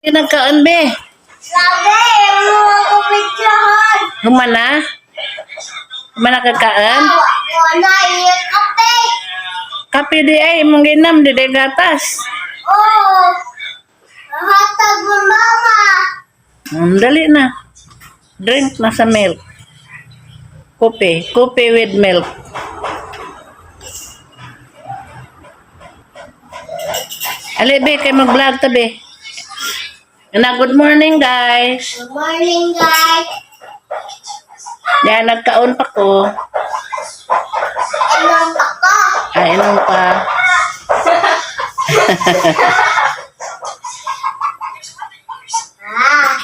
Kinagkaan be. Sabi, mo ako picturehan. Humana? Humana kakaan? Wala yung kape. Kape di ay imong ginam di day gatas. Oo. Hatag mo, mama. Dali na. Drink na sa milk. Kope. Kope with milk. Ali be, kay mag-vlog ta be. Na, good morning, guys. Good morning, guys. Yan, nagkaon pa ko. Anong ako? Ay, inom pa. Ah.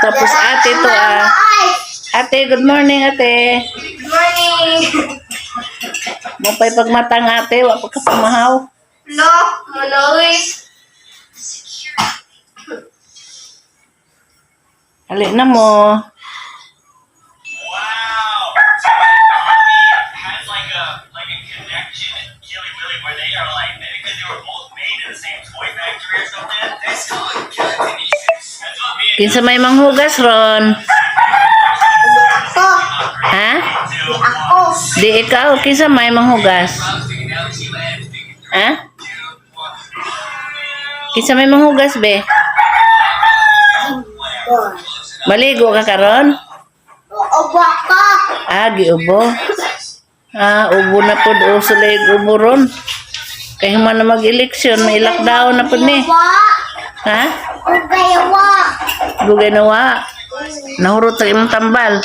Tapos ate to ah. Ay. Ate, good morning, ate. Good morning. Mapay pagmatang ate, wa pa ka pamahaw. No, manoy. Ali na mo. Wow. Has like a connection, Killy Willy, where they are like maybe because they were both made in the same toy factory or something. They call it telekinesis. That's what me and Kinsa may manghugas ron? Ako. Ha? Ako. Di ikaw, kinsa may manghugas? Ha? Kinsa may manghugas be? Maligo ka karon? Oo, baka. Ah, giubo. Ah, ubo na pod o sila yung ubo ron. Kay human na mag-eleksyon, may lockdown na pod ni. Wa. Ha? Ugay wa. Dugay na wa. Nahurot sa imong tambal.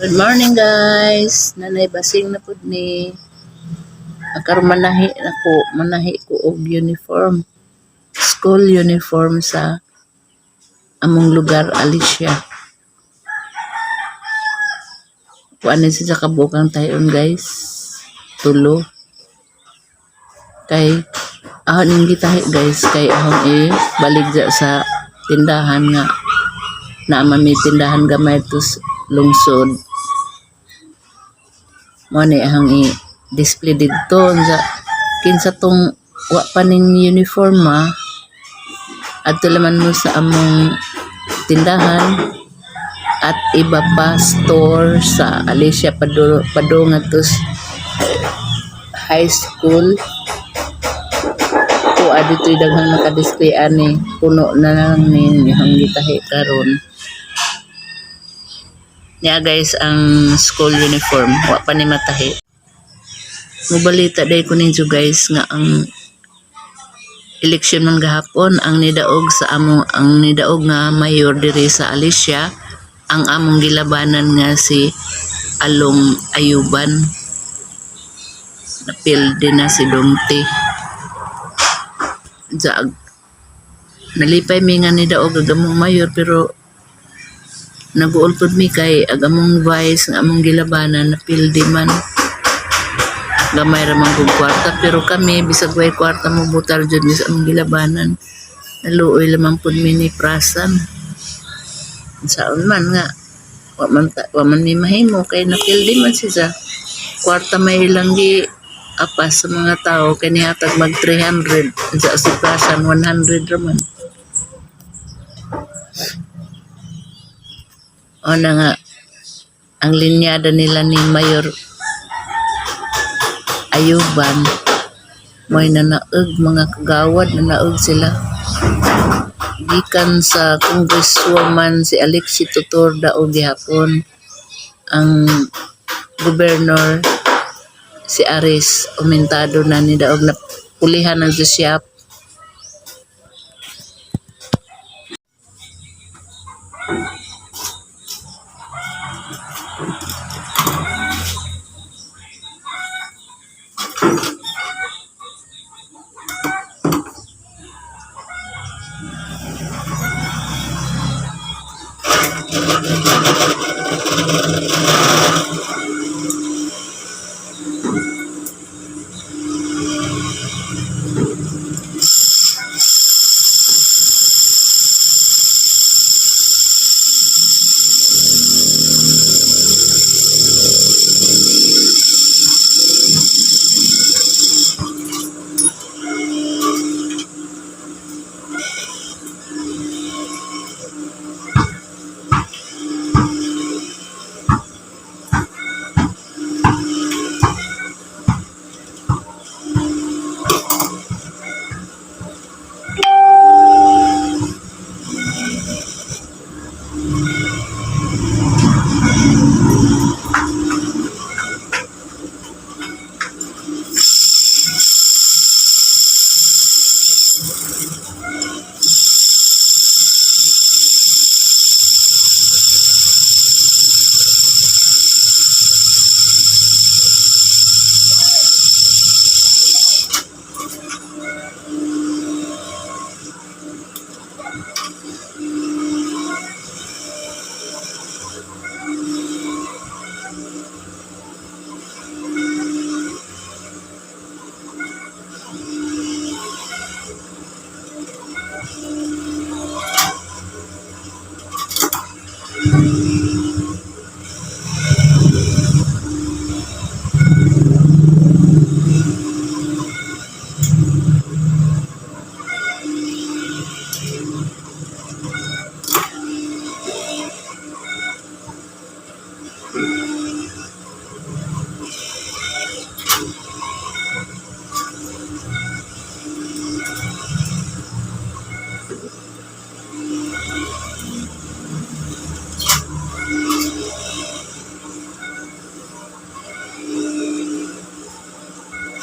Good morning, guys. Nanay basing na pud ni. Karon manahi na ko, manahi ko og uniform. School uniform sa among lugar, Alicia. Kuan ni siya sa kabukang tayon, guys. Tulo. Kay ahon ning gitahi, guys, kay ahon e balik sa tindahan nga naa man may tindahan gamay tos lungsod mo ni ahang i-display didto unsa kinsa tong wa pa ning uniform ah. Adto laman mo sa among tindahan at iba pa store sa Alicia Padung ngadto high school ko adto'y daghang naka-display ani, puno na lang ni ang gitahi karon. Niya, guys, ang school uniform wa pa ni matahi. Mobalita day ko ninyo, guys, nga ang eleksyon man gahapon, ang nidaog sa among ang nidaog nga mayor diri sa Alicia ang among gilabanan nga si Along Ayuban. Napildi na si Dongte. Sa nalipay mi nga nidaog ang among mayor, pero naguol pud mi kay ang among vice nga among gilabanan napildi man. Gamay ra man kog kwarta, pero kami bisag way kwarta mo butar jud mi sa among gilabanan. Naluoy lamang pud mi ni Prasan. Saon man nga wa man mi mahimo kay napildi man siya. Kwarta may ilang gi apas sa mga tao kay nihatag mag 300 sa si Prasan 100 ra man. O na nga ang linyada nila ni Mayor Ayuban may nanaog, mga kagawad, nanaog sila gikan sa congresswoman si Alexi Tutor daog gihapon. Ang governor si Aris Umentado na ni daog na pulihan ng siya.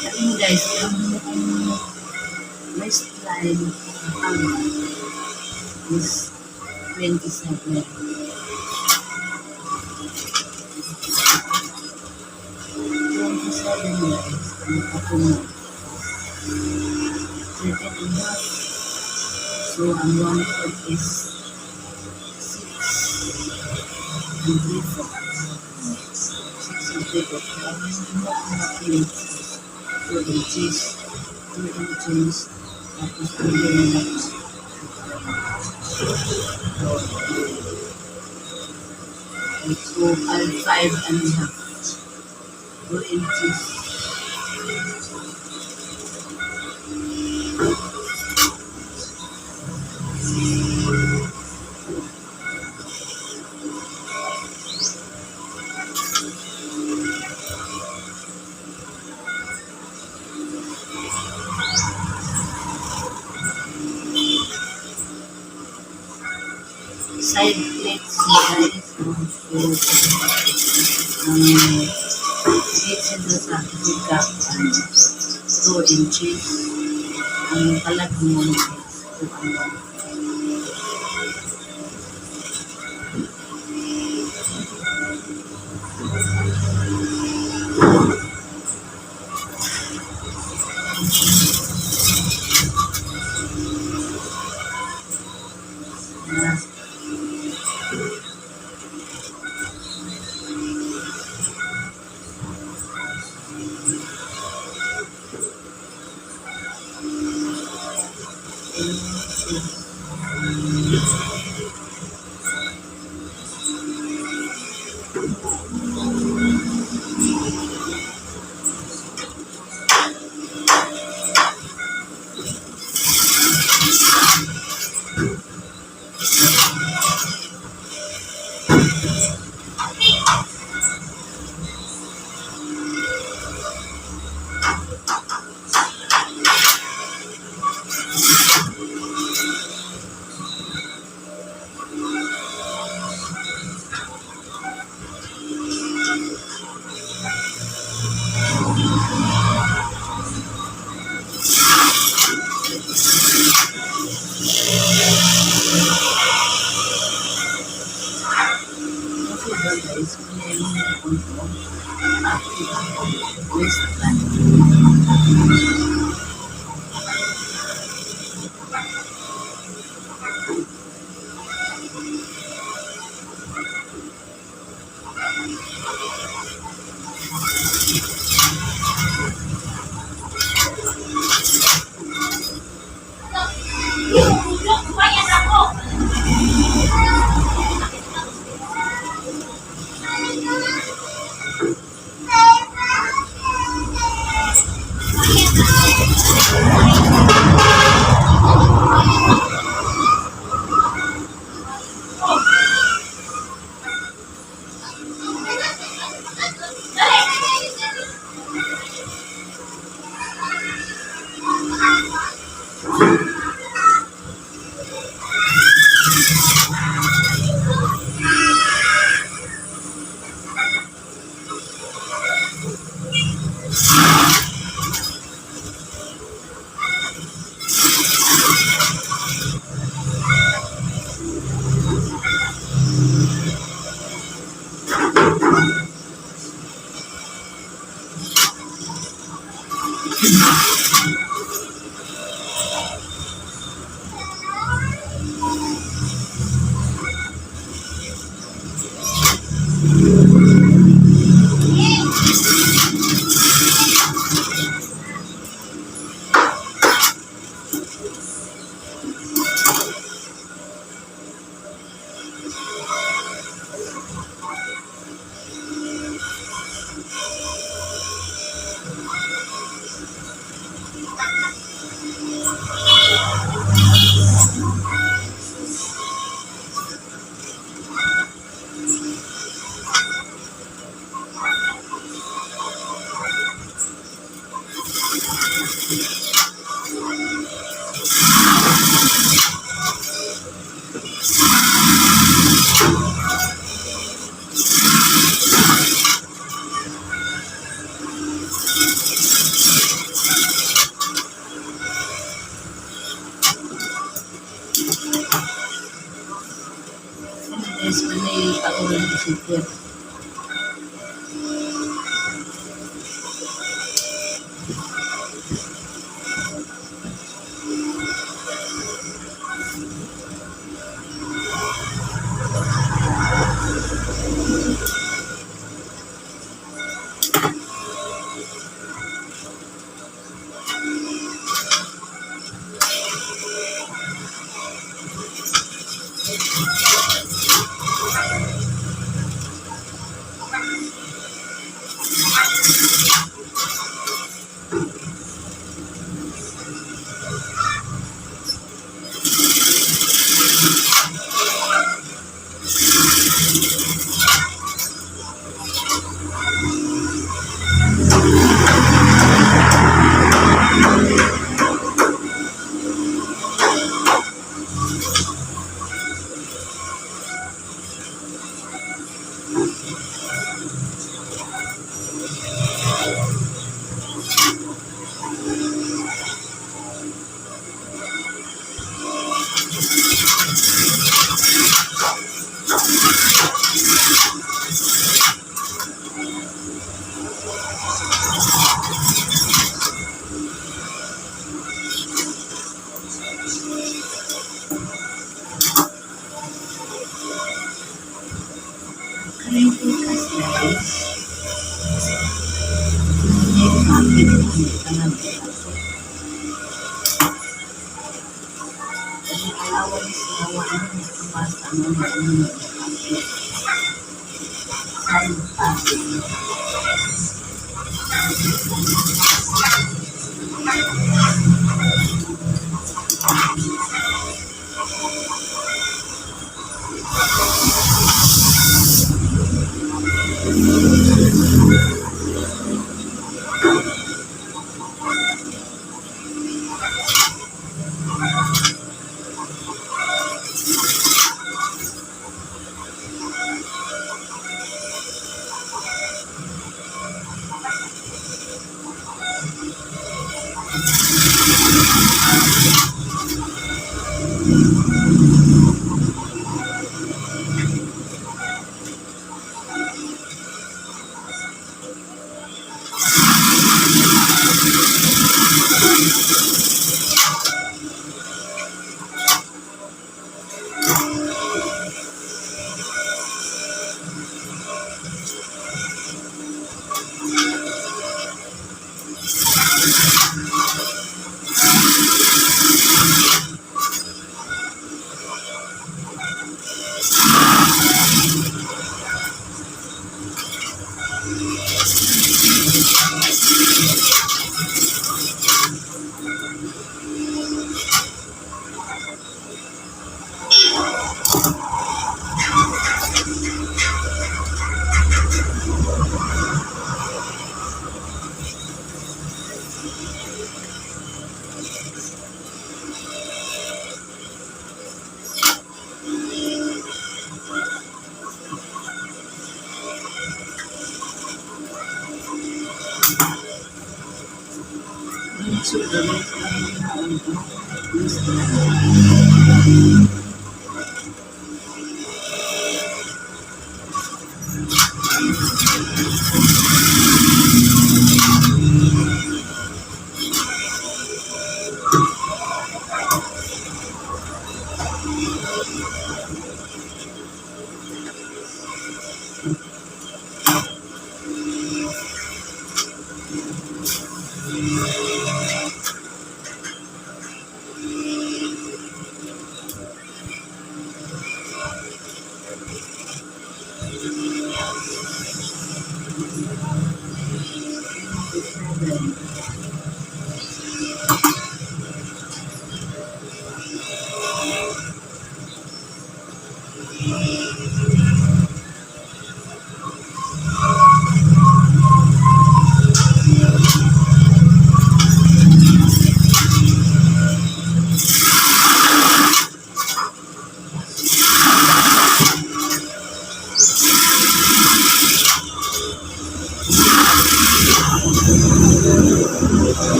Ayun guys, ang waistline ang is 27. 27 guys, ang ako mo. 13.5. So, ang 1/4 is 6 3/4. 6 3/4. Ang mga is 2 inches. 2 inches. Tapos, 3.5. So, 5.5. 2 inches. Side plates guys. So, ang dito sa higap, 2 inches. Ang kalag mo is 2 and 1. Yeah. Kasi ba guys, kaya yung waistline. Ano guys, manay paulan si Pierre. Kaning prutas, guys. May bakit hindi ka nag-iasok. Ang allowance na wala na basta mo na ang bakit. Saan bakit? Sugar.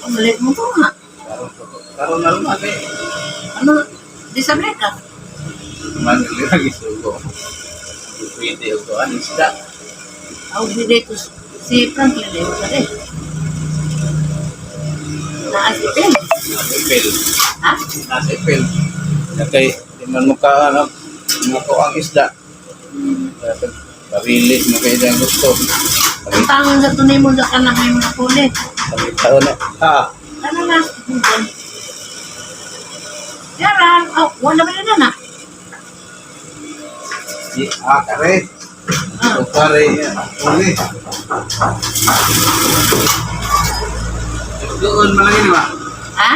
Mali mo ko nga. Karon na lang kay. Ano? Disable ka? Man lagi sugo. Pwede ko an isda. Aw, hindi ko si Franklin eh. Wala eh. Naa si Phil. Nasa ipil. Ha? Nasa ipil. Kay di man mo ka ano, mo ko ang isda. Pabili mo kay dang gusto. Ang tangan sa tunay mo sa kanang ay mga kulit. Taon na. Ah, Ano na? Yara, oh, wala ba yun na? di ah kare. Ah. O kare, uli. Doon man lagi ba? Ha?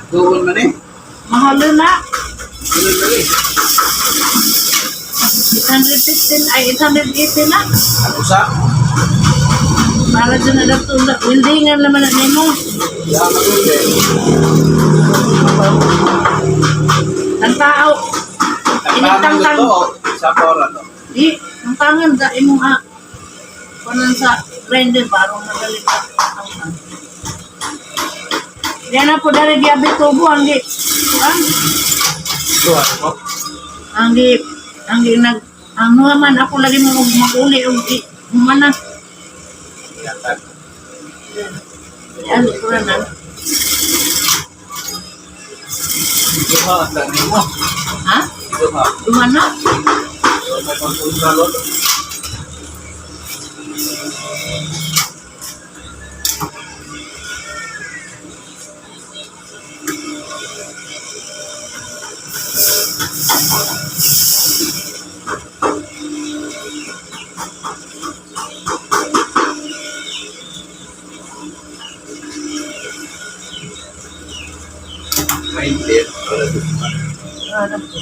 Doon man eh. Mahalo na. Doon lagi. 815 ay 880 na. Ang usa. Para dyan na dato. Weldingan naman na nimo. Ya magundi. Ang tao. Initang-tang. Sa pora to. Di, ang tangan sa imong ha. Kunan sa grinder barong madali pa. Ang Yan na po dari giabi tubo ang gi kuan Duha mo. ang gi ang gi nag ang nuha man ako lagi mo maguli og gi humana. Yatag. Yan ko na. Duha ang dami mo. Ha? Duha. Duha na. May pangkulsa lo. Maintain. Duha na po.